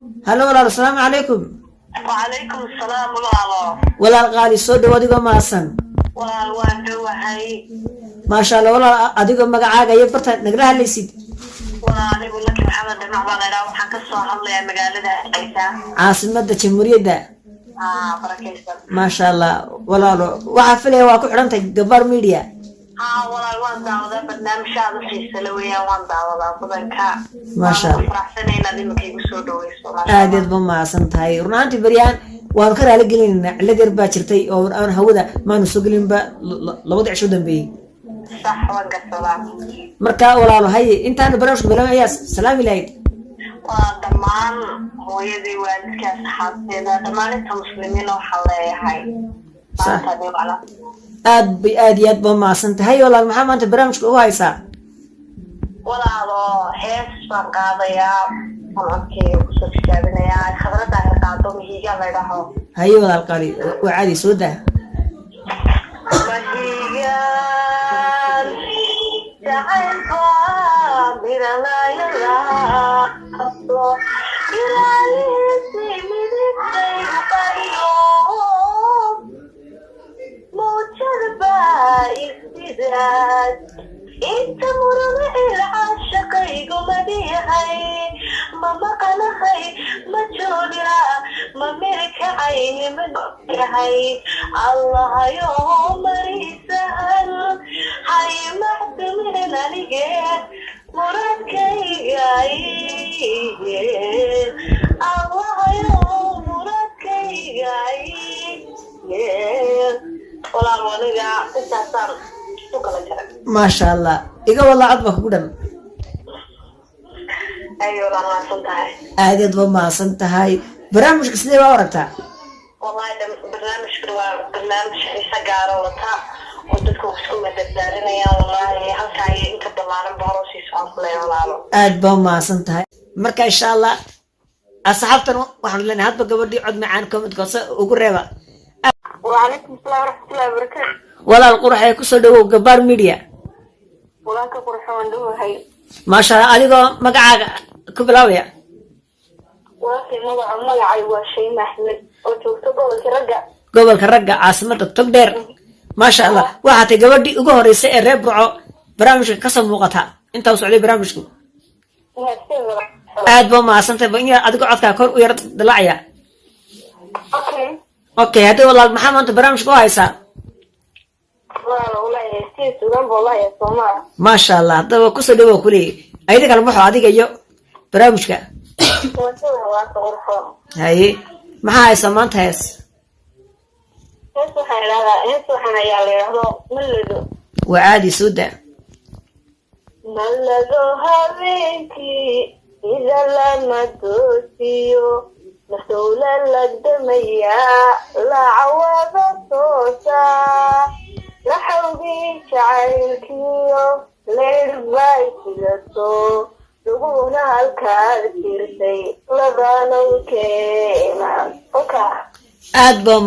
Hello walaal, asalaamu calaykum. Wacalaykum asalaam, walaalo. Walaal qaali, soo dhow adigoo mahadsan. Walaal, waan dhowahay. Maasha Allah. Walaal, adigoo magacaaga iyo barta nagala hadlaysid. Walaal, anigu Laki Maxamed Dhamac baa laydhaha. Waxaan ka soo hadlayaa magaalada Hargeysa. Caasimada jamhuuriyadda. Aa, barakaysan. Maasha Allah. Walaalo, waxaa filaya waa ku xidhantahay Gabar Media. Haa walaal, waan daawadaa. Barnaamij aad u xiisa la weeyaan, waan daawadaa badanka. Maasha Waan ku Allah. faraxsanay inaad iminka igu soo dhaweyso, maasha Aad aad ba mahadsan tahay. Run ahaantii beryahan waanu ka raali gelinaynaa, cillad yar baa jirtay oo aan hawada maanu soo gelinba labada cisho u dambeeyey. Sax, waan garsadaa. Marka walaalo, haye, intaanu barnaamijka bilaabay ayaa salaami lahayd? Waa dhammaan hooyadii, waalidka, asxaabteeda, dhammaan inta muslimiina waxaan leeyahay maanta wacla. Aad bay, aad iyo aad ba mahadsan tahay. Walaal, maxaa maanta barnaamijka ugu haysaa? Walaalo, hees baan qaadayaa, aan codkeyga kusoo tijaabinayaa. Khadradda her qaado, Mahiigaan la idhaaho. Haye walaal qaali, waa caadi, soo daa. Mahiigaan jacaylka miralaayalaado ilaalihiisi midigtaygu qariyo, mawjad baa isidaad inta muruga ilcaashaqaygu madhiyahay, ma maqanahay, ma jooga, ma mirkacay, ma yahay, Allahayo marisahan hay macdumin anige muradkayga, Allahayo muradkayga. Walaal, aniga intaasaan u kala jaray. Maasha Allah, iga walaa, cod baa kugu dhan. Ay walaal, mahadsan tahay. Aad aad ba mahadsan tahay. Barnaamijka sidee baa u aragtaa? Wallahi barnaamijkan waa barnaamij xiise gaaro wata oo dadku isku madadaalinayaan. Wallahi halkaa iyo inta ballaaran ba hore usii socon kuley, walaalo. Aad baa mahadsan tahay. Marka insha Allah asxaabtan waxaanu leenahay hadba gabadhii cod macaan comment hoose ugu reeba. Wacalaykum asalaam waraxmatullahi wabarakaatu. Walaal qurxee, kusoo dhawow Gabaar Media. Walaalka qurxo, waan dhowahay. Maasha Allah. Adigoo magacaaga ku bilaabaya. Walaalkay, magacay waa Shayma Axmed oo joogto gobolka ragga. Gobolka ragga, caasimada Togdheer. Maasha Allah. Waxaa tay gabadhii ugu horeysay ee reer Burco barnaamijka kasoo muuqata intaa u socday barnaamijku. Mahadsan, walaal. Aad baa mahadsantahay. Ba in yar adigoo codkaa kor u yar dalacaya. Okay. Okay, haddii walaal, maxaa maanta barnaamijka u haysaa? Walaal, walahi sii sugan ba walahi soomaa. Maasha Allah. Haddaba kusoo dhawow kuleeyay ayada kale maxo adiga iyo barnaamijka. Waasada, walaalka qurxo. Haye, maxaa haysaa maanta hees? Hees waxaan idhahdaa, hees waxaan ayaa la idhahdo Malado. Waa caadi, soo daa. Malado habeenkii ida lama doosiyo, masowla lagdamayaa, lacawada toosaa, laxawgii jacaylkiyo leydhbay sidato, laguna halkaad jirtay labanow keena oka. Aad baa.